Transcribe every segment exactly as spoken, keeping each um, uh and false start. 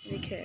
Ni khe.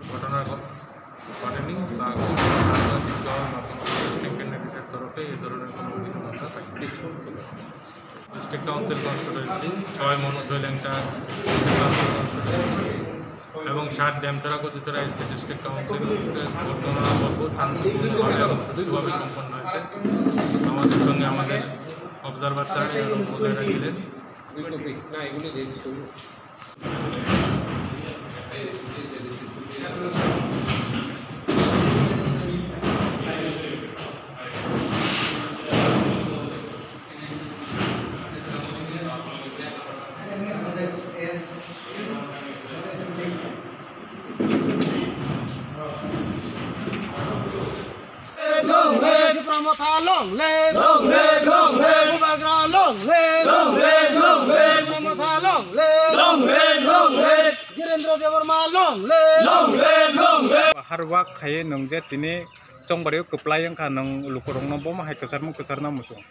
ঘটনার ঘ-, ঘটেনি বা কোনো রাজনৈতিক দল বা কোনো political candidate-এর তরফে এই ধরনের কোনো অভিযোগ আমরা পাইনি। Peaceful ছিল। District Council constituency, ছয় মনোজয় লেংটা District Council constituency এবং সাত ডেমছড়া কচুছড়া এসটি ডিস্ট্রিক্ট কাউন্সিল ভোট গণনা পর্ব শান্তিপূর্ণভাবে এবং সুষ্ঠুভাবে সম্পন্ন হয়েছে। আমাদের সঙ্গে আমাদের অবজারভার স্যার এবং মহোদয়রা ছিলেন। দুই কপি। না, এগুলো রেডি করুন। Long live! Tipra Motha, long live! Long live, long live! Bubagra, long live! Long live, long live! Tipra Motha, long live! Long live, long live! Dhirendra Debbarma, long live! Long live, long live! Hard work khaiwi nwng je tini chongbario kwplai wngkha, nwng lukurokno bomo hai kwcharmung kwcharna muchung.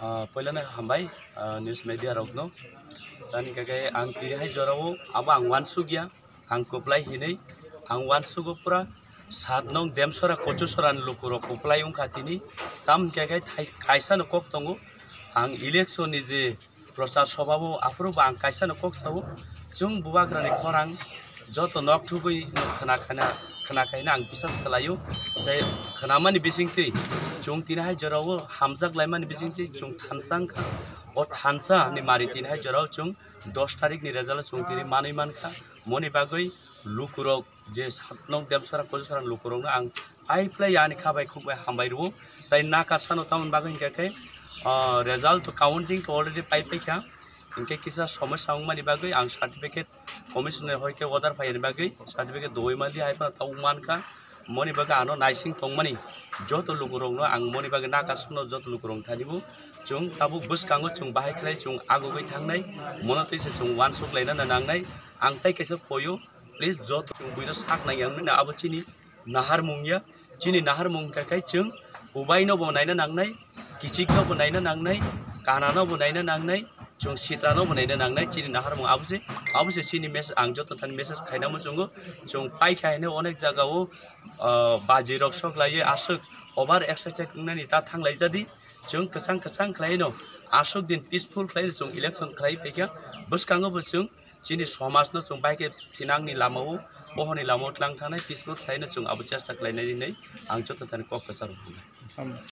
Ah, poilano hambai, ah, news media rokno. Tani kake ang tini hai jorao abo ang uansukya. Ang kwplai hinwi ang uansugo pura sat nong Demsora Kochusora ni lukurok kwplai wngkha tini. Tam hinkhe khai thai-, kaisa no kok tongo. Ang election ni je prochar sobha o aphuru bo ang kaisa no kok sao. Chwng bubagra ni khorang joto nok thugwi no khna khana, khna khaina ang bisas khlaio. Tei khnamani bisingtwi chwng tini hai jorao hamjak laimani bisingtwi chwng thansa wngkha. O thansa ni mari tini hai jorao chwng dos tarik ni result o chwng tini manwi mankha. Moni bagwi lukurok je sat nong Demsora Kochusora lukurokno ang pai phlai ani kha bai khuk bai hambai rwo. Tai nakar sano tamoni bagwi hinkhe khe, ah, result to counting to already pai paikha. Hinkhe kisa somosya wngmani bagwi ang certificate commission ni hoite order phaiyani bagwi certificate doi mali hai phano tabuk mankha. Moni bagwi ano naising tongmani joto lukurokno ang moni bagwi nakar sano joto lukurok thani bo chwng tabuk bwskango chwng bahai khlai chwng agugwi thangnai. Mono twi se chwng uansuk laina nangnai. Ang tai kaisa koyo, please, joto chwng buino sak nang yang nini abo chini naharmung ya. Chini naharmung kha khe chwng ubaino bo naina nangnai, kichikno bo naina nangnai, kanano bo naina nangnai, chwng sitrano bo naina nangnai. Chini naharmung abo se, abo se chini mes-, ang joto thani message khaina muchungo. Chwng paikha hino onek jagao, ah, baji rok sok laiwi aswk over excited wngnani ta thang lai jadi. Chwng kwchang kwchang khlaino aswk din peaceful khlaino chwng election khlai phaikha. Bwskango bo chwng chini somajno chwng bai khe thinangni lamao, pohorni lamao tlang thangnai, peaceful khlaino chwng abo chesta khlainai hinwi ang joto thani kok kwcharo.